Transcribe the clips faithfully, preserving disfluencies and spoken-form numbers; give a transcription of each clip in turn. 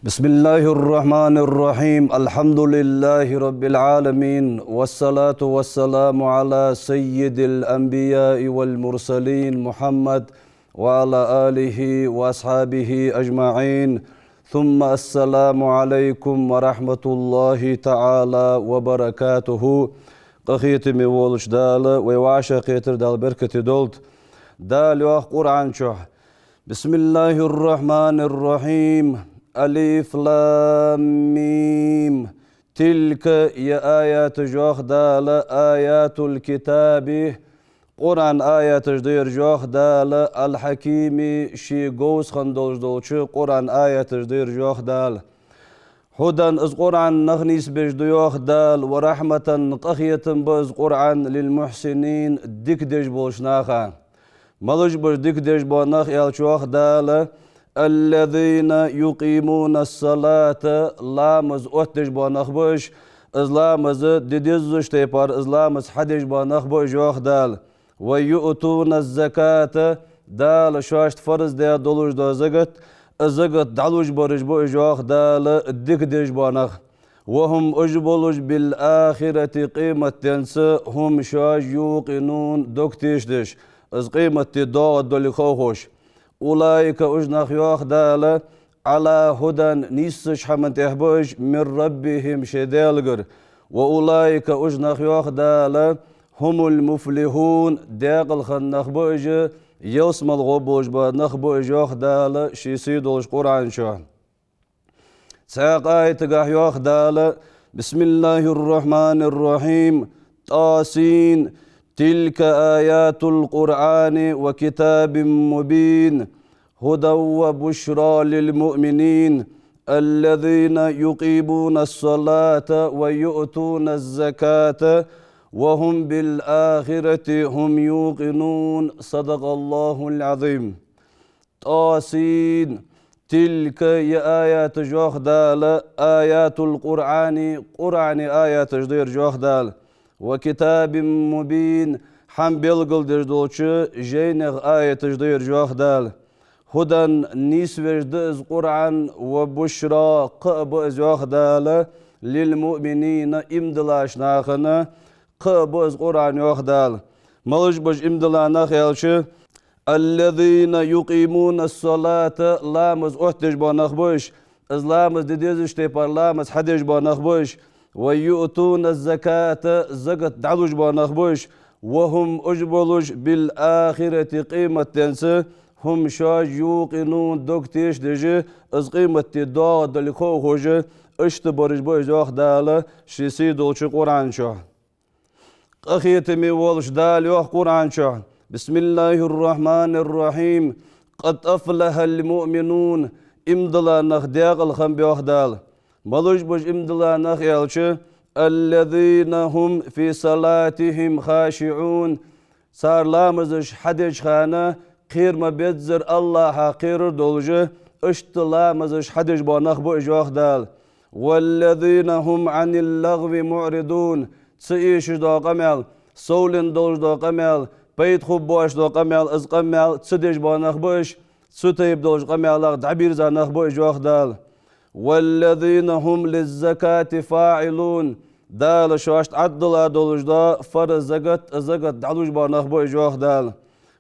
بسم الله الرحمن الرحيم. الحمد لله رب العالمين. والصلاة والسلام على سيد الأنبياء والمرسلين محمد وعلى آله وأصحابه أجمعين. ثم السلام عليكم ورحمة الله تعالى وبركاته. Къахетаме волча Дала вай вӀашагӀкхетар Дала беркате долда. Дала йоах Къуръан чу: بسم الله الرحمن الرحيم. الم. تلك, ер аяташ, йоах Дала, آيات الكتاب, Къуръан аяташ да ераш, йоах Дала, الحكيم, ший говза хинна долаш долча Къуръан аяташ да ераш, йоах Дала. هدى, из Къуръан нах нийсбеш да, йоах Дала, ورحمة, къахетам ба из Къуръан, للمحسنين, дика деш болча наха. Малаш ба уж дика деш бола нах аьлча, йоах Дала: الذين يقيمون الصلاة, ламаз оттадеш бола нах ба уж, из ламаз де дезача тайпара, из ламаз хьадеш бола нах ба уж, йоах Дала. ويؤتون الزكاة, Дала шоашта фарз даь долаш дола закат, из закат дӀалуш бараш ба уж, йоах Дала, дика деш бола нах. وهم, уж болаш, بالآخرة, къематденца, هم, шоаш, يوقنون, дог тешадеш, из къематди доагӀаргдолга ховргхоаш. أولئك, уж нах, йоах Дала, على هدى, нийсача хӀаман тӀа ба уж, من ربهم, шоай Даьлагара. وأولئك, уж нах, йоах Дала, هم المفلحون, даькъала хинна нах ба уж, ялсмала гӀо болаш бола нах ба уж, йоах Дала ший сий долча Къуръан чу. Цхьаькха аятагахь йоах Дала: بسم الله الرحمن الرحيم. طس. تلك آيات القرآن وكتاب مبين. هدى وبشرى للمؤمنين الذين يقيمون الصلاة ويؤتون الزكاة وهم بالآخرة هم يوقنون. صدق الله العظيم. طس. تلك, ер аяташ, йоах Дала, آيات القرآن, Къуръана аяташ да ераш, йоах Дала. وكتاب مبين, хӀама белгалдеш долча жайнех аяташ да ераш, йоах Дала. هدى, нийсвеш да из Къуръан, وبشرى, кхаъ ба из, йоах Дала, للمؤمنين, иман диллача нахана кхаъ ба из Къуръан, йоах Дала. Малаш ба уж иман дилла нах аьлча, الذين يقيمون الصلاة, ламаз оттадеш бола нах ба уж, из ламаз де дезача тайпара ламаз хьадеш бола нах ба уж, ويؤتون الزكاة, закат дӀалуш бола нах ба уж, وهم, уж болаш, بالآخرة, къематденца, هم, шоаш, يوقنون, дог тешадеш, из къематди доагӀаргдолга ховргхоаш, иштта бараш ба уж, йоах Дала ший сий долча Къуръан чу. Къахетаме волча Дала йоах Къуръан чу: بسم الله الرحمن الرحيم. قد أفلح المؤمنون. Иман дилла нах даькъала хиннаб, йоах Дала. Малаш ба уж иман дилла нах аьлча, الذين هم في صلاتهم خاشعون. Цар ламазаш хьадеча хана кхера ма беззара АллахӀах кхерар долаш, иштта ламазаш хьадеш бола нах ба уж, йоах Дала. والذين هم عن اللغو معرضون. Ца эшаш дола къамаьл, совленна долаш дола къамаьл, пайда хургбоацаш дола къамаьл, из къамаьл ца деш бола нах ба уж, цу тайпа долча къамаьлах дӀабирза нах ба уж, йоах Дала. والذين هم للزكاة فاعلون. Дала шоашта Ӏаддала долаш дола фарз закат, закат дӀалуш бола нах ба уж, йоах Дала.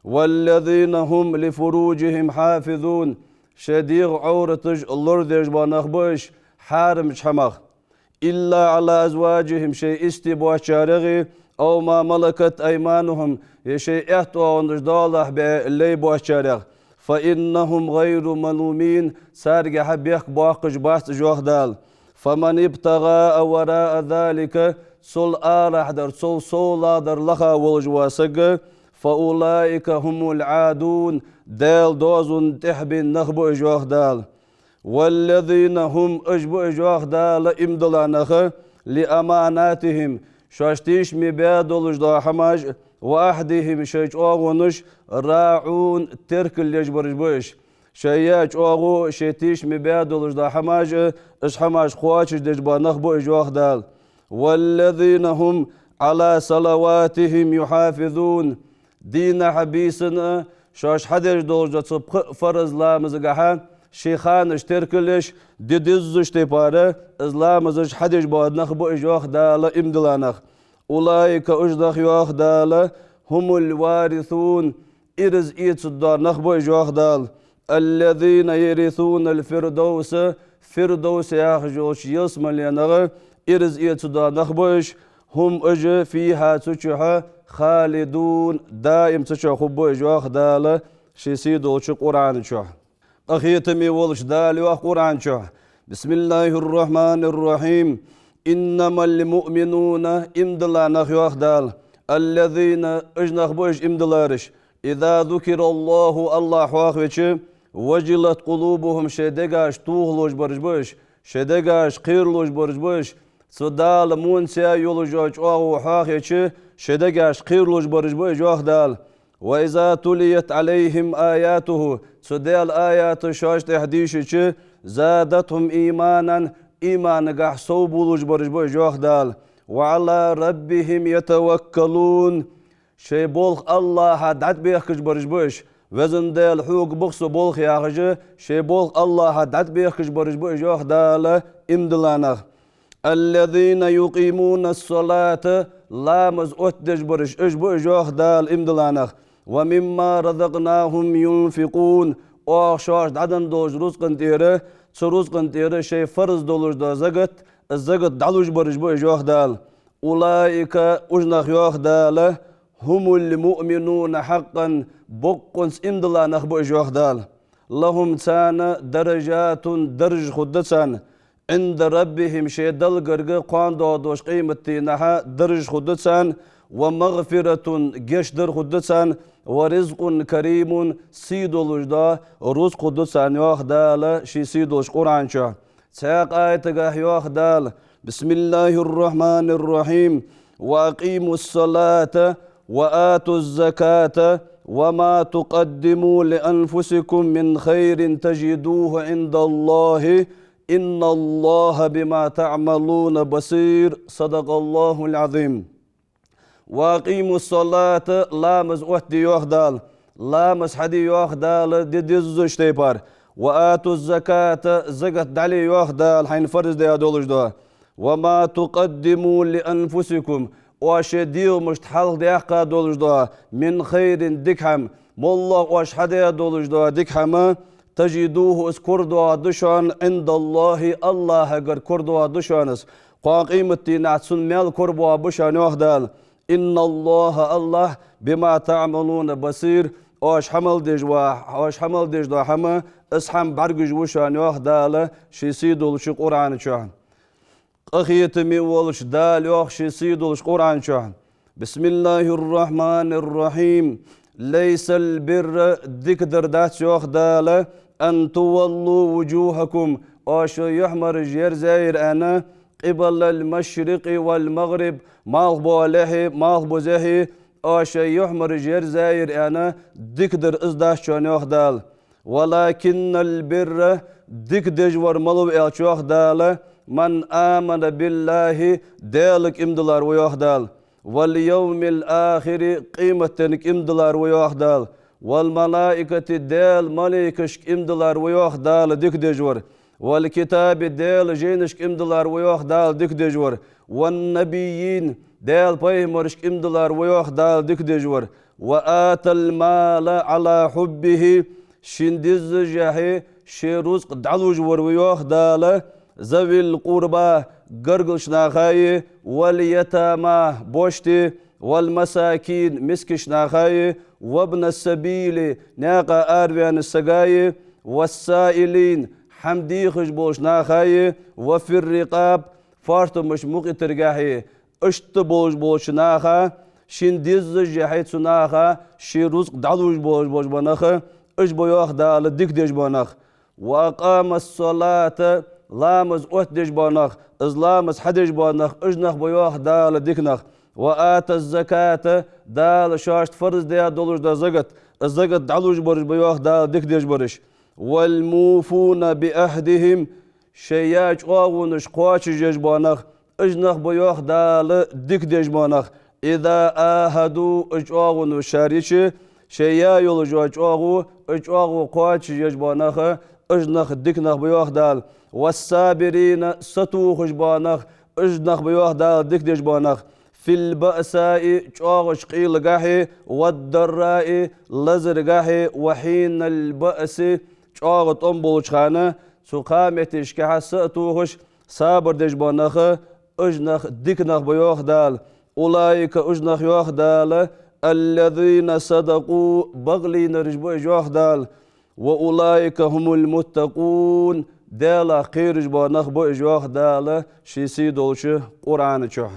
والذين هم لفروجهم حافظون. Шоай дегӀа Ӏовраташ лорадеш бола нах ба уж хьарамча хӀамах. إلا على أزواجهم, шоай истий боацачарех, أو ما ملكت أيمانهم, е шоай аьтта оагӀонаш доалахьа баь лай боацачарех. فإنهم غير ملومين, царгахьа бехк боаккхаш бац уж, йоах Дала. فمن ابتغى وراء ذلك, цул арахьара, цул совлагӀдара лаха волаш вола саг, فأولئك هم العادون, Даьла доазон тӀехьа бена нах ба уж, йоах Дала. والذين هم, уж ба уж, йоах Дала, иман дилла нах, لأماناتهم, шоашта тешаме баь долаш дола хӀамаш, وعهدهم, шоай чӀоагӀонаш, راعون, теркал еш бараш ба уж. Шоай яь чӀоагӀо, шоай тешаме баь долаш дола хӀамаш, уж хӀамаш кхоачашдеш бола нах ба уж, йоах Дала. والذين هم على صلواتهم يحافظون. Дийнахьа, бийсанна Шоаш хьадеш долаш да цу пхи фарз ламазагахьа, ший ханаш теркал еш, де деззача тайпара, из ламазаш хьадеш бола нах ба уж, йоах Дала, иман дилла нах. أولئك, уж нах, йоах Дала, هم الوارثون, ираз эцаш дола нах ба уж, йоах Дала. الذين يرثون الفردوس, Фирдовс яхаш йолча ялсмаленах ираз эцаш дола нах ба уж, هم, уж, فيها, цу чухь, خالدون, даим цу чухь хургба уж, йоах Дала ший сийдолча Къуръана чухь. Къахетаме волча Дала йоах Къуръана чухь: بسم الله الرحمن الرحيم. إنما المؤمنون, иман дилла нах, йоах Дала, الذين, уж нах ба уж иман диллараш, إذا ذكر الله, АллахӀ хьоахавича, وجلت قلوبهم, шоай дегаш тохалуш бараш ба уж, шоай дегаш кхералуш бараш ба уж, цу Дала мунца йолаш йола чӀоагӀо хьоахайича, шоай дегаш кхералуш бараш ба уж, йоах Дала. وإذا تليت عليهم آياته, цу Даьла аяташ шоашта тӀехьа дийшача, زادتهم إيمانا, иманагахьа совбувлаш бараш ба уж, йоах Дала. وعلى ربهم يتوكلون, шоай болх АллахӀа дӀатӀабехкаш бараш ба уж. Везан Даьла, хьога ба-кх са болх, яхаш, шоай болх АллахӀа дӀатӀабехкаш бараш ба уж, йоах Дала, иман дилла нах. الذين يقيمون الصلاة, ламаз оттадеш бараш, уж ба уж, йоах Дала, иман дилла нах. ومما رزقناهم ينفقون, оаха шоашта дӀаденна долча рузкъан тӀера, цу рузкъан тӀера шоай фарз долаш дола закат, из закат дӀалуш бараш ба уж, йоах Дала. أولئك, уж нах, йоах Дала, هم المؤمنون حقا, боккъонца иман дилла нах ба уж, йоах Дала. لهم, царна, درجات, даржаш хургда царна, عند ربهم, шоай Даьлагара кхоана доагӀаш долча къематдийнахьа даржаш хургда царна, ومغفرة, гешт дар хургда царна, ورزق كريم, сий долаш дола рузкъа хургда царна, йоах Дала ший сий долча Къуръана чухь. Цхьаькха аятагахьа йоах Дала: بسم الله الرحمن الرحيم. وأقيموا الصلاة وآتوا الزكاة وما تقدموا لأنفسكم من خير تجدوه عند الله إن الله بما تعملون بصير. صدق الله العظيم. وأقيموا الصلاة, ламаз оттаде, йоах Дала. Ламаз хьаде, йоах Дала, де деззача тайпара. وآتوا الزكاة, закат дӀале, йоах Дала, хьайна фарз даь долаш дола. وما تقدموا لأنفسكم, оаш шоай дегӀамашта хьалха даьккха долаш дола, من خير, дика хӀама, моллагӀа оаш хьадаь долаш дола дика хӀама, تجدوه, из корадоагӀаргда шоана, عند الله, АллахӀагара корадоагӀаргда шоана из. Кхоана къематдийнахьа цун маьл корабоагӀаргба шоана, йоах Дала. إن الله, АллахӀ, بما تعملون بصير, оаш хӀама деш ва, оаш хӀама деш дола хӀама, из хӀама бӀаргагуш ва шоана, йоах Дала ший сий долча Къуръана чухь. Къахетаме волча Дала йоах ший сий долча Къуръана чухь: بسم الله الرحمن الرحيم. ليس البر, дикадар дац, йоах Дала, أن تولوا وجوهكم, оаш шоай юхьмараш ерзаяр аьнна, قبل المشرق والمغرب, малхбоалехьеи малхбузехьеи, оаш шоай юхьмараш ерзаяр аьнна, дикадар из дац шоана, йоах Дала. ولكن البر, дика деш вар малув аьлча, йоах Дала, من آمن بالله, Даьлага иман диллар ва, йоах Дала. واليوم الآخر, къематденга иман диллар ва, йоах Дала. والملائكة, Даьла малейкашка иман диллар ва, йоах Дала, дика деш вар. والكتاب, Даьла жайнашка иман диллар ва, йоах Дала, дика деш вар. والنبيين, Даьла пайхамарашка иман диллар ва, йоах Дала, дика деш вар. وآتى المال على حبه, шийна деззача хана ший рузкъа дӀалуш вар ва, йоах Дала, ذوي القربى, гаргарча нахаи, واليتامى, бошти, والمساكين, мискача нахаи, وابن السبيل, наькъа араваьнна сагаи, والسائلين, хӀама дехаш болча нахаи, وفي الرقاب, фоартамаш мукъаийтаргахьеи. Иштта болаш болча наха, шийна деззача хана цу наха ший рузкъа дӀалуш болаш болаш бола нах, уж ба, йоах Дала, дика деш бола нах. وأقام الصلاة, ламаз оттадеш бола нах, из ламаз хьадеш бола нах, уж нах ба, йоах Дала, дика нах. وآتى الزكاة, Дала шоашта фарз даь долаш дола закат, из закат дӀалуш бараш ба, йоах Дала, дика деш бараш. والموفون بعهدهم, шоай яь чӀоагӀонаш кхоачашъеш бола нах, уж нах ба, йоах Дала, дика деш бола нах. إذا عاهدوا, уж чӀоагӀонаш шоаш йича, Шоай яь йолаш йола чӀоагӀо, из чӀоагӀо кхоачашъеш бола нах, уж нах дика нах ба йоах Дала. والصابرين, сатохаш бола нах, уж нах ба йоах Дала дика деш бола нах. في البأساء, чӀоагӀача къайлагахьеи, والضراء, лазаргахьеи, وحين البأس, чӀоагӀа тӀом болча хана, цу кхаь метташкахьа са а тохаш, сабар деш бола нах, уж нах дика нах ба йоах Дала. أولئك, уж нах йоах Дала, الذين صدقوا, бакълийнараш ба уж йоах Дала. وأولئك هم المتقون, Даьлах кхераш бола нах ба уж йоах Дала ший сий долча Къуръана чу.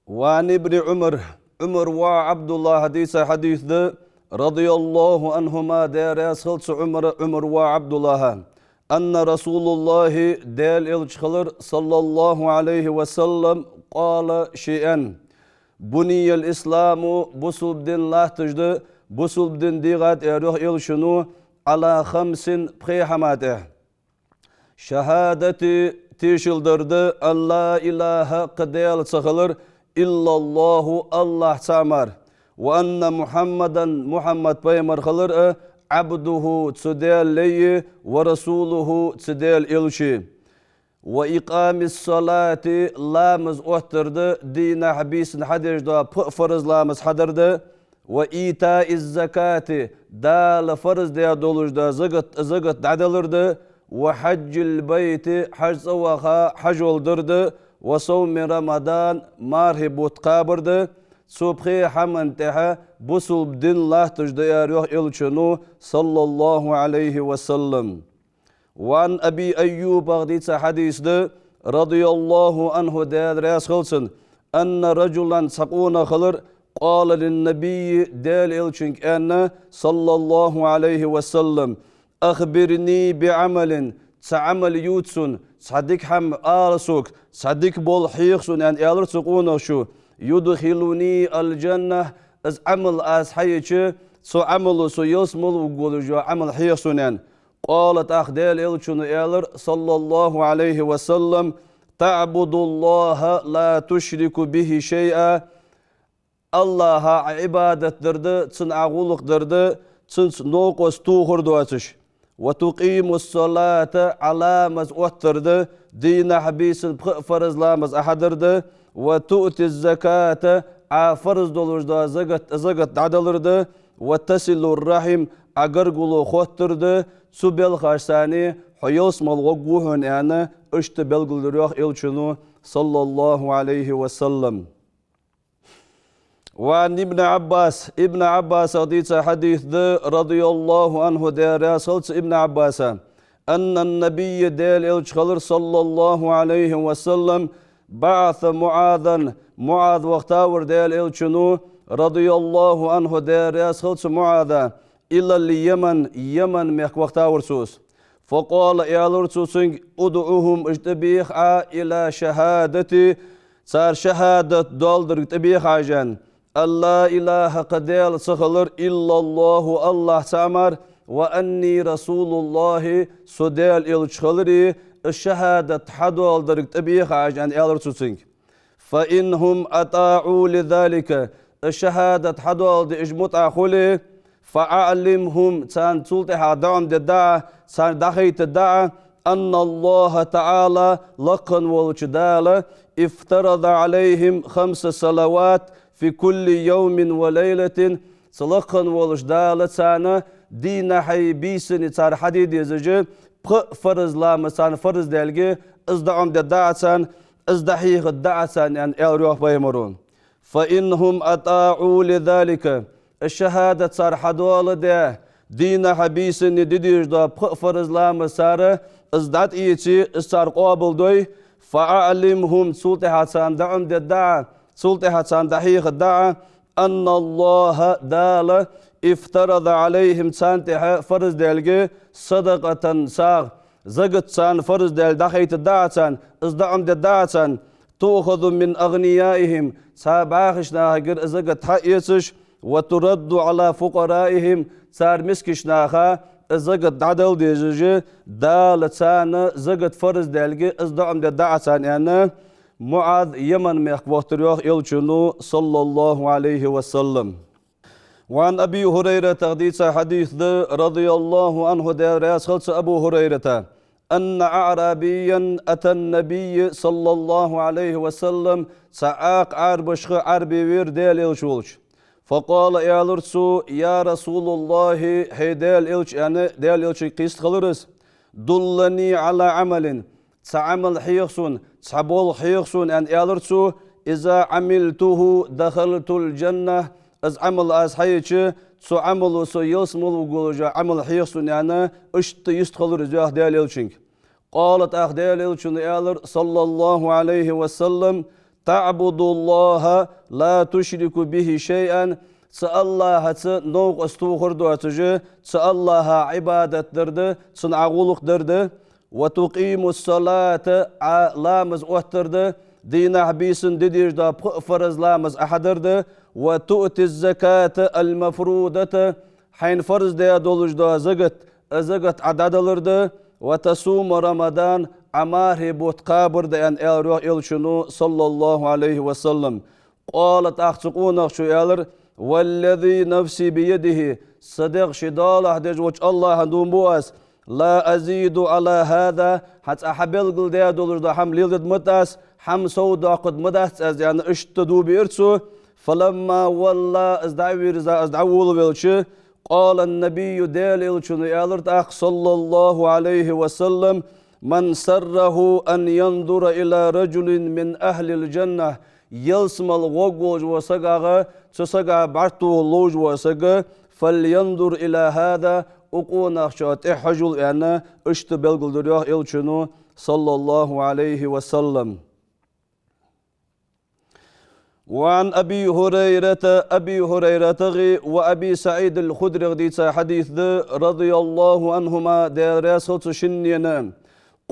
وعن ابن عمر, Ӏумара воӀа Ӏабдуллахьа дийца хьадис да, رضي الله عنهما, Даьла раьза хилва цу Ӏумара, Ӏумара воӀа Ӏабдуллахьа, أن رسول الله, Даьла Элча хилар, صلى الله عليه وسلم, قال, ше аьннад: بني الإسلام, бусалба дин латташ да, бусалба дин дегӀад аьлар йоах Элчано, على خمس, пхе хӀаман тӀа. شهادة, тешал дар да, أن لا إله, кхы Даьла ца хилар, إلا الله, АллахӀ цаӀ мара, وأن محمدا, Мухьаммад пайхамар хилар а, عبده, цу Даьла лай а, ورسوله, цу Даьла Элча а. وإقام الصلاة, ламаз оттадар да, дийнахьа бийсанна хьадеш дола пхи фарз ламаз хьадар да, وإيتاء الزكاة, Дала фарз даь долаш дола закат, закат дӀадалар да, وحج البيت, хьажцӀа ваха хьажол дар да, وصوم رمضان, мархий бутт кхабар да, цу пхе хӀаман тӀа бусалба дин латташ да аьлар йоах Элчано, صلى الله عليه وسلم. وعن أبي أيوب, дийца хьадис да, رضي الله عنه, Даьла раьза хилва цунна, أن رجلا, цхьа къонах хилар, قال للنبي, Даьла Элчанга аьнна, صلى الله عليه وسلم: أخبرني بعمل, цхьа Ӏамал ювца сона, цхьа дика хӀама ала сога, цхьа дика бола хьеха сона, аьнна, аьлар цу къонахчо, يدخلني الجنة, из Ӏамал аз хьайича, цу Ӏамало со ялсмала вугаргволаш йола Ӏамал хьеха сона, аьнна. قال, тӀаккха Даьла Элчано аьлар, صلى الله عليه وسلم: تعبد الله لا تشرك به شيئا, АллахӀа Ӏа Ӏибадат дар да, Цунна Ӏа гӀулакх дар да, Цунца новкъост тохар доацаш. وتقيم الصلاة, Ӏа ламаз оттадар да, дийнахьа бийсанна пхи фарз ламаз Ӏа хьадар да, وتؤتي الزكاة, Ӏа фарз долаш дола закат, закат дӀадалар да, وتصل الرحم, Ӏа гаргало хоттар да, цу белхашца хьо ялсмала гӀоргва хьона, аьнна, иштта белгалдир йоах Элчано, صلى الله عليه وسلم. وعن ابن عباس, Ибн Ӏаббасах дийца хьадис да, رضي الله عنه, Даьла раьза хилва цунна, Ибн Ӏаббаса, أن النبي, Даьла Элча хилар, صلى الله عليه وسلم, بعث معاذا, МуӀаз вахийтавар Даьла Элчано, رضي الله عنه, Даьла раьза хилва цунна, МуӀаза, إلى اليمن, Яман мехка вахийтавар цо из. فقال, аьлар цо цунга: ادعهم, уж тӀабеха Ӏа, إلى الشهادة, цар шахӀадат доаладарга тӀабеха Ӏа уж, аьнна. أن لا إله, кхы Даьла ца хилар, إلا الله, АллахӀ цаӀ мара, وأني رسول الله, со Даьла Элча хилари, из шахӀадат хьадоаладарга тӀабеха Ӏа уж, аьнна, аьлар цо цунга. فإن هم أطاعوا لذلك, из шахӀадат хьадоаладе уж мутӀахь хуле, فأعلمهم, царна цул тӀехьагӀа даӀомаде деза, царна дӀахайта деза, أن الله تعالى, лакха волча Дала, افترض عليهم خمس صلوات في كل يوم وليلة, цу лакха волча Дала царна дийнахьеи бийсаннеи цар хьаде дезаш пхи фарз ламаз царна фарз даьлга, из даӀомаде деза царна, из дӀахьеха деза царна, аьнна, аьлар йоах пайхамаро. فإن هم أطاعوا لذلك, из шахӀадат цар хьадоаладе, дийнахьеи бийсаннеи де дезаш дола пхи фарз ламаз цар из дӀатӀаийце, из цар къоабалдой, فأعلمهم, цул тӀехьагӀа царна даӀомаде деза, цул тӀехьагӀа царна дӀахьеха деза, أن الله, Дала, افترض عليهم, царна тӀа фарз даьлга, صدقة, сагӀа, закат царна фарз даьлга дӀахайта деза царна, из даӀомаде деза царна, تؤخذ من أغنيائهم, цхьа бӀаьхийча нахагара из закат хьаэцаш, وترد على فقرائهم, цар мискача наха из закат дӀадала дезаш, Дала царна закат фарз даьлга, из даӀомаде деза царна, аьнна, МуӀаз Яман мехка вахийтар йоах Элчано, صلى الله عليه وسلم. وعن أبي هريرة, дийца хьадис да, رضي الله عنه, Даьла раьза хилва цунна Абу ХӀурайрата, أن أعرابيا أتى النبي صلى الله عليه وسلم, цхьа Ӏакха Ӏарбашха Ӏарбе вера Даьла Элча волча. فقال, аьлар цо: يا رسول الله, хӀай Даьла Элча, аьнна, Даьла Элчанга кхийста хилар из. دلني على عمل, цхьа Ӏамал хьеха сона, цхьа болх хьеха сона, аьнна, аьлар цо. إذا عملته دخلت الجنة, из Ӏамал аз хьаеча, цу Ӏамало со ялсмала вугаргволаш Ӏамал хьеха сона, аьнна, иштта йист хилар из, йоах, Даьла Элчанга. قال, тӀаккха Даьла Элчано аьлар, صلى الله عليه وسلم: تعبد الله لا تشرك به شيئا, цу АллахӀаца новкъост тохар доацаш, цу АллахӀа Ӏибадат дар да, цунна Ӏа гӀулакх дар да, وتقيم الصلاة, Ӏа ламаз оттар да, дийнахьа, бийсанна де дезаш дола пхи фарз ламаз Ӏа хьадар да, وتؤتي الزكاة المفروضة, хьайна фарз даь долаш дола закат, из закат Ӏа дӀадалар да, وتصوم رمضان, Ӏа мархий бутт кхабар да, аьнна, аьлар, йоах, Элчано, صلى الله عليه وسلم. قال, тӀаккха цу къонахчо аьлар: والذي نفسي بيده, са дегӀ ший доалахьа деш волча АллахӀа дув буъ аз, لا أزيد على هذا, хьа цкъа хьабелгалдаь долаш дола хӀама леладергда ма дац аз, хӀама сов доаккхаргда ма дац аз, аьнна, иштта дув биар цо. فلما ولى, из дӀавийрза, из дӀаволавелча, قال النبي, Даьла Элчано аьлар тӀаккха, صلى الله عليه وسلم: من سره أن ينظر إلى رجل من أهل الجنة, ялсмала гӀоргволаш вола сагагӀа, цу сага бӀаргтоха ловш вола саг, فلينظر إلى هذا, укх къонахчоа тӀехьа хьажал, аьнна, иштта белгалдир, йоах, Элчано, صلى الله عليه وسلم. وعن أبي هريرة, Аби ХӀурайратагӀеи ва Аби СаӀид ал-ХудригӀеи дийца хьадис да, رضي الله عنهما, Даьла раьза хилва цу шиннена.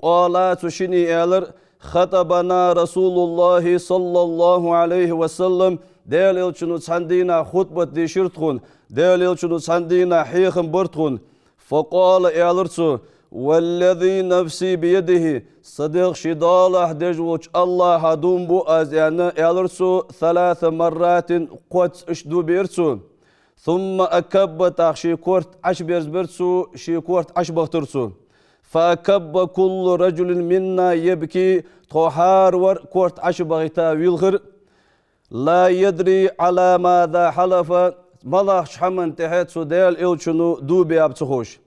قالا, цу шинне аьлар: خطبنا رسول الله صلى الله عليه وسلم, Даьла Элчано цхьан дийнахьа хутбат дийшар тхона, Даьла Элчано цхьан дийнахьа хьехам бар тхона. فقال, аьлар цо: والذي نفسي بيده, са дегӀ ший доалахьа деш волча АллахӀа дув буъ аз, аьнна, аьлар цо, ثلاث مرات, кхозза иштта дув биар цо. ثم أكب, тӀаккха ший корта Ӏочуберзабир цо, ший корта Ӏочубахийтар цо. فأكب كل رجل منا يبكي, тхо хӀаравар корта Ӏочубахийта вийлхар. لا يدري على ماذا حلف, малагӀча хӀаман тӀехьа цу Даьла Элчано дув биаб ца ховш.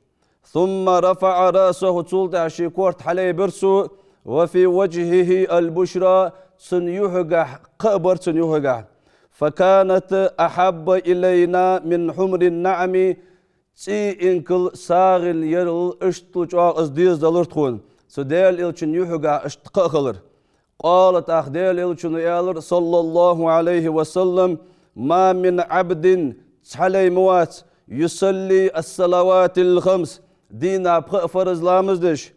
ثم رفع رأسه, цул тӀехьа ший корта хьалайбир цо, وفي وجهه البشرى, цун юхьигахьа кхаъ бар цун юхьигахьа. فكانت أحب إلينا من حمر النعم, цӀий инкал сагӀийна ярал иштта чӀоагӀа из дезадалар тхона, цу Даьла Элчан юхьигахьа иштта кхаъ хилар. قال, тӀаккха Даьла Элчано аьлар, صلى الله عليه وسلم: ما من عبد, цхьа лай ма вац, يصلي الصلوات الخمس, дийнахьа пхи фарз ламаз деш,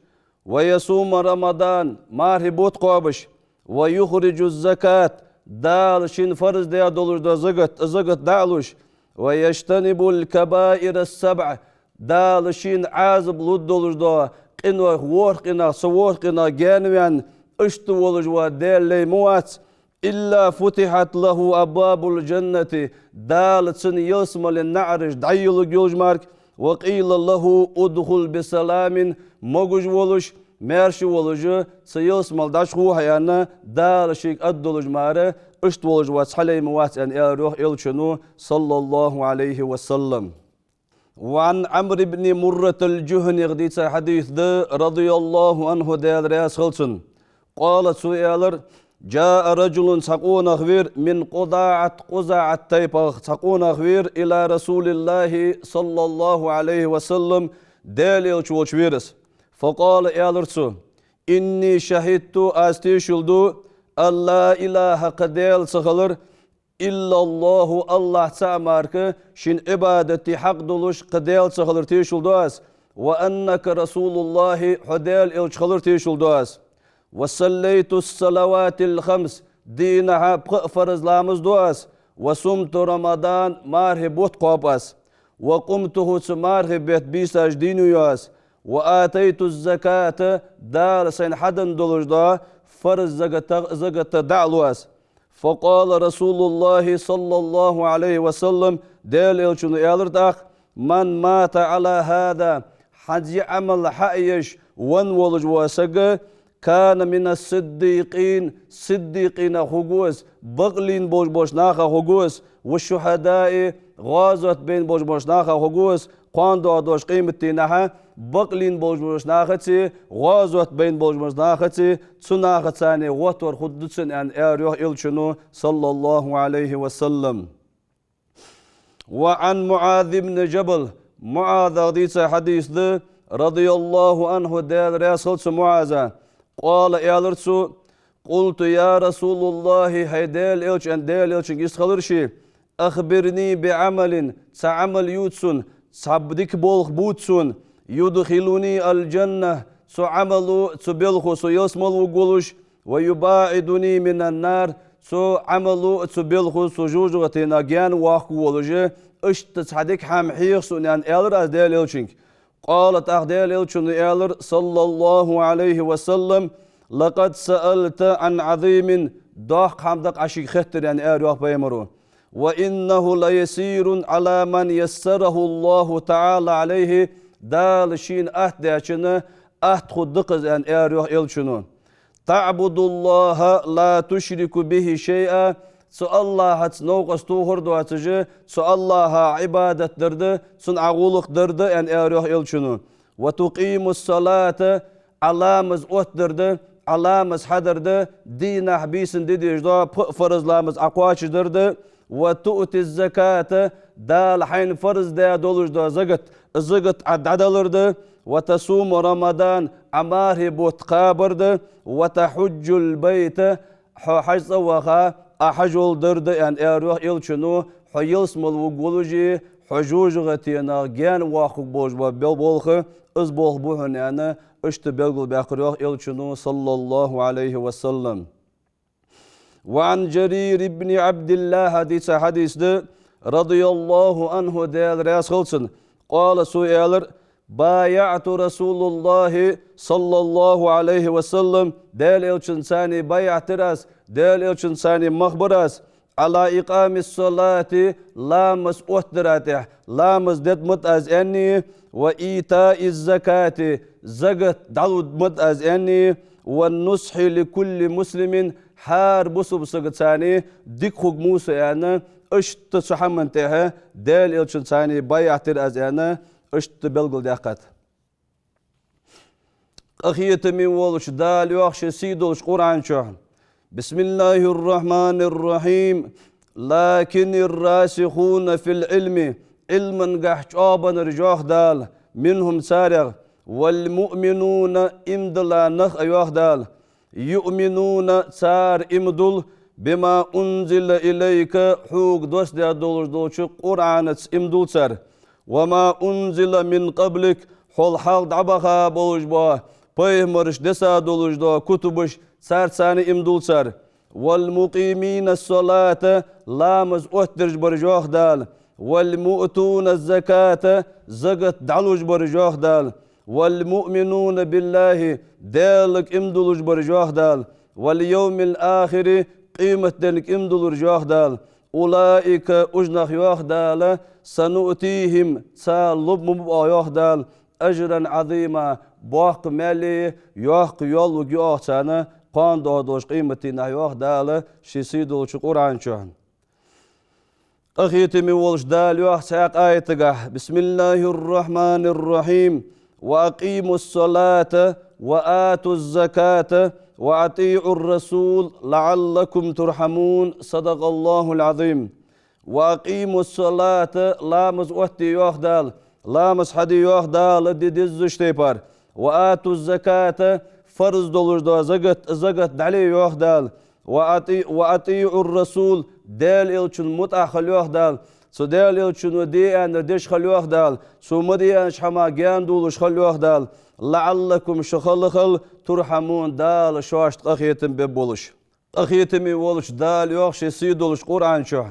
ويصوم رمضان, мархий бутт кхоабаш, ويخرج الزكاة, Дала шийна фарз даь долаш дола закат, закат дӀа а луш, ويجتنب الكبائر السبع, Дала шийна Ӏазап лургдолаш дола къинойх ворхӀ къинах, цу ворхӀ къинах гаьнаваьнна, иштта волаш вола Даьла лай ма вац, إلا فتحت له أبواب الجنة, Дала цунна ялсмален наӀараш дӀайолалургйолаш мара, وقيل له ادخل بسلام, могаш волаш, маьрша волаш, цу ялсмала дӀачугӀо хьа, аьнна, Дала шийга аргдолаш мара, иштта волаш вола цхьа лай ма вац, аьнна, аьлар, йоах, Элчано, صلى الله عليه وسلم. وعن عمرو بن مرة الجهني, дийца хьадис да, رضي الله عنه, Даьла раьза хилва цунна. قال, цо аьлар: جاء رجل, цхьа къонах вера, من قضاعة, КъузаӀат тайпах цхьа къонах вера, إلى رسول الله صلى الله عليه وسلم, Даьла Элча волча вера из. فقال, аьлар цо: إني شهدت, аз тешал ду, أن لا إله, кхы Даьла ца хилар, إلا الله, АллахӀ цаӀ мара, шийна Ӏибадат де хьакъ долаш кхы Даьла ца хилар тешал ду аз, وأنك رسول الله, хьо Даьла Элча хилар тешал ду аз. وصليت الصلوات الخمس, дийнахьа пхи фарз ламаз ду аз, وصمت رمضان, мархий бутт кхоаб аз, وقمته, цу мархий бетта бийсаш дийна йо аз, وآتيت الزكاة, Дала сайна хьаденна долаш дола фарз закатах, закат дӀа а лу аз. فقال رسول الله صلى الله عليه وسلم, Даьла Элчано аьлар тӀаккха: من مات على هذا, хӀанз ер Ӏамал хьаеш венна волаш вола саг, كان من الصديقين, сиддикъинех хургва из, бакълийнна болаш болча нахах хургва из, والشهداء, гӀазот бейна болаш болча нахах хургва из, кхоана доагӀаш долча къематдийнахьа бакълийнна болаш болча нахацеи, гӀазот бейна болаш болча нахацеи, цу нахаца цхьана гӀоттор хургда цунна, аьнна, аьлар йоах Элчано, صلى الله عليه وسلم. وعن معاذ بن جبل, МуӀазах дийца хьадис да, رضي الله عنه, Даьла раьза хилва цу МуӀаза. قال, аьлар цо: قلت يا رسول الله, хӀай Даьла Элча, аьнна, Даьла Элчанга йист хилар ше, أخبرني بعمل, цхьа Ӏамал ювца сона, цхьа дика болх бувца сона, يدخلني الجنة, цу Ӏамало, цу балхо со ялсмала вугаргволаш, ويباعدني من النار, цу Ӏамало, цу балхо со жожагӀатенах гаьна воаккхаргволаш, иштта цхьа дика хӀама хьеха сона, аьнна, аьлар аз Даьла Элчанга. قال, тӀаккха Даьла Элчано аьлар, صلى الله عليه وسلم: لقد سألت عن عظيم, доккха хӀама да-кх Ӏа шийга хеттар, аьнна, аьлар йоах пайхамаро. وإنه ليسير على من يسره الله تعالى عليه, Дала шийна атта даьчунна атта хургда-кх из, аьнна, аьлар йоах Элчано. تعبد الله لا تشرك به شيئا, цу АллахӀаца новкъост тохар доацаш, цу АллахӀа Ӏибадат дар да, цунна Ӏа гӀулакх дар да, аьнна, аьлар йоах Элчано. وتقيم الصلاة, Ӏа ламаз оттадар да, Ӏа ламаз хьадар да, дийнахьа, бийсанна де дезаш дола пхи фарз ламаз Ӏа кхоачашдар да, وتؤتي الزكاة, Дала хьайна фарз даь долаш дола закат, закат Ӏа дӀадалар да, وتصوم رمضان, Ӏа мархий бутт кхабар да, وتحج البيت, хьо хьажцӀа ваха, Ӏа хьажол дар да, аьнна, аьлар йоах Элчано, хьо ялсмала вугаргволаш, хьо жожагӀатенах гаьна воаккхаргболаш бола бел-, болх, из болх ба хьона, аьнна, иштта белгалбаьккхар йоах Элчано, صلى الله عليه وسلم. وعن جرير بن عبد الله, дийца хьадис да, رضي الله عنه, Даьла раьза хилва цунна, قال, цо аьлар: بايعت رسول الله صلى الله عليه وسلم, Даьла Элчанца цхьана байӀат дир аз, Даьла Элчанца цхьана мах бир аз, على إقام الصلاة, ламаз оттадара тӀа, ламаз дергда-кх аз аьнна, وإيتاء الزكاة, закат дӀалургда-кх аз аьнна, والنصح لكل مسلم, хӀара бусалба сагаца цхьана дика хургва со аьнна, иштта цу хӀаман тӀа Даьла Элчанца цхьана байӀат дир аз аьнна, иштта белгалдаьккхад. Къахетаме волча Дала йоах ший сий долча Къуръан чу: بسم الله الرحمن الرحيم. لكن الراسخون في العلم, Ӏилмангахь чӀоагӀбеннараш, йоах Дала, منهم, царех, والمؤمنون, иман дилла нах а, йоах Дала, يؤمنون, цар иман дул, بما أنزل إليك, хьога доссадаь долаш долча Къуръанаца иман дул цар, وما أنزل من قبلك, хьол хьалха дӀабаха болаш бола пайхамараш, деса долаш дола кутубаш, царца цхьана иман дул цар, والمقيمين الصلاة, ламаз оттадераш бараш, йоах Дала, والمؤتون الزكاة, закат дӀалуш бараш, йоах Дала, والمؤمنون بالله, Даьлага иман дулаш бараш, йоах Дала, واليوم الآخر, къематденга иман дуллараш, йоах Дала, أولئك, уж нах, йоах Дала, سنؤتيهم, царна лургба оаха, йоах Дала, أجرا عظيما, боккха маьлеи йоккха йоаллеи я оаха царна кхоана доагӀаш долча къематдийнахьа, йоах Дала ший сий долча Къуръан чу. Къахетаме волча Дала йоах цхьаькха аятагахь: بسم الله الرحمن الرحيم. وأقيموا الصلاة وآتوا الزكاة وأطيعوا الرسول لعلكم ترحمون. صدق الله العظيم. وأقيموا الصلاة, ламаз оттаде, йоах Дала, ламаз хьаде, йоах Дала, де дезача тайпара. وآتوا الزكاة, фарз долаш дола закат, закат дӀале, йоах Дала. وأطيع-, وأطيعوا الرسول, Даьла Элчанна мутӀахьа хила, йоах Дала. Цу Даьла Элчано де аьннар деш хила, йоах Дала. Цо ма де аьннача хӀамах гаьна довлаш хила, йоах Дала. لعلكم, шо хала хила, ترحمون, Дала шоашта къахетам бергболаш. Къахетаме волча Дала йоах ший сий долча Къуръан чу: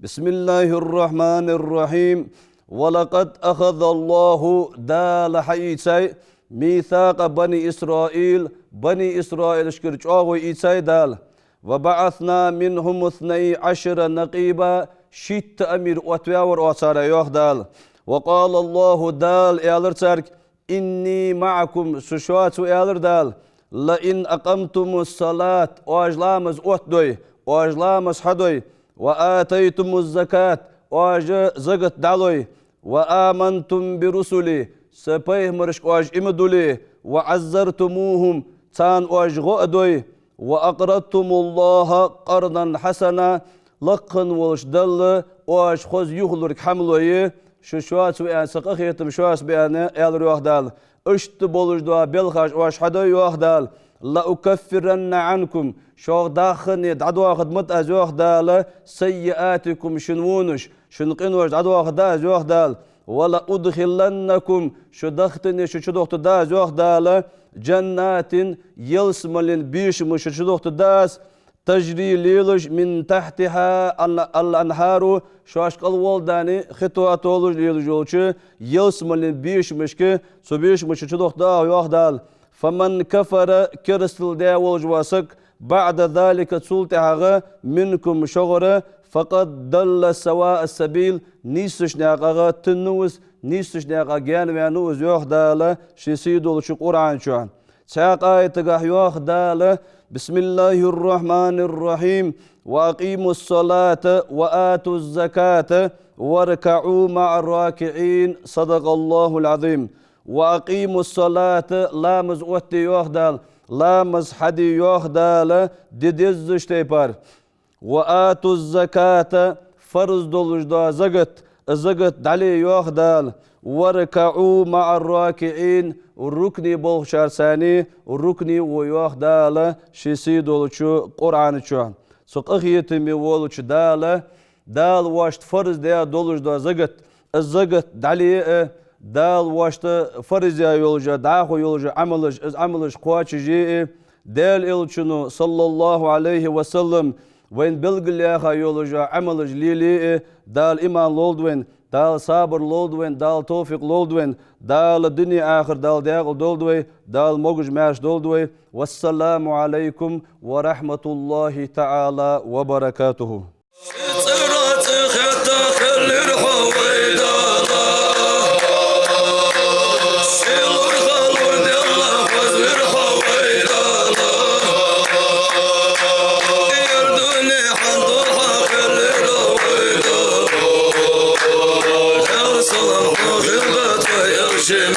بسم الله الرحمن الرحيم. ولقد أخذ الله, Дала хьаийцай, ميثاق بني إسرائيل, Бани Исраилашкара чӀоагӀо ийцай Дала. وبعثنا منهم اثني عشر نقيبا, шийтта амир оттаваьвар оаха царех, йоах Дала. وقال الله, Дала аьлар царга: إني معكم, со шуца ва, аьлар Дала. لئن أقمتم الصلاة, оаш ламаз оттадой, оаш ламаз хьадой, وآتيتم الزكاة, оаш закат дӀалой, وآمنتم برسلي, са пайхамарашка оаш иман дуле, وعزرتموهم, царна оаш гӀо а дой, وأقرضتم الله قرضا حسنا, лакха волча Далла оаш хоза юхалург хӀама лой, шо шуца ва аьнна, са къахетам шуца ба аьнна, аьлар, йоах Дала. Иштта болаш дола белхаш оаш хьадой, йоах Дала. لأكفرن عنكم, шух даххане дӀадоахаргда-кх аз, йоах Дала, سيئاتكم, шун вонаш, шун къинош дӀадоахаргда аз, йоах Дала. ولأدخلنكم, шо дахтане шо чудохийтаргда аз, йоах Дала, جنات, ялсмален бешамашка шо чудохийтаргда аз, تجري, лелаш, من تحتها الأنهار, шоашка кӀал волча дани хи тоатолаш лелаш йолча ялсмален бешамашка, цу бешамашка чудохийтаргда аз, йоах Дала. فمن كفر, керастал даь волаш вола саг, بعد ذلك, цул тӀехьагӀа, منكم, шугара, فقد ضل سواء السبيل, нийсача наькъагӀа тиннав из, нийсача наькъа гаьнаваьннав из, йоах Дала ший сий долча Къуръан чу. Цхьаькха аятагахь йоах Дала: بسم الله الرحمن الرحيم. وأقيموا الصلاة وآتوا الزكاة واركعوا مع الراكعين. صدق الله العظيم. وأقيموا الصلاة, ламаз оттаде, йоах Дала, ламаз хьаде, йоах Дала, де дезача тайпара. وآتوا الزكاة, фарз долаш дола закат, закат дӀале, йоах Дала. واركعوا مع الراكعين, рукуӀе болчарца цхьана рукуӀе а во, йоах Дала ший сий долча Къуръан чу. Цу къахетаме волча Дала, Дала воашта фарз даь долаш дола закат, из закат дӀале а, Дала воашта фарз даь йолча, дӀахо йолча Ӏамалаш, из Ӏамалаш кхоачашъе а, Даьла Элчано, صلى الله عليه وسلم, вайна белгалъяьха йолча Ӏамалаш лелае а, Дала иман лолда вайна, Дала сабар лолда вайна, Дала товфикъ лолда вайна, Дала дуне-ахарт Дала даькъала долда вай, Дала могаш-маьрша долда вай. والسلام عليكم ورحمة الله تعالى وبركاته. Цӏера цӏихетта хиллар хьо вай Дала. Ший лургха лур делла хозлар хьо вай Дала. Ер дунен хьан духьа хиллар вай Дала. Ер салам хьо хилбат вай, ер ший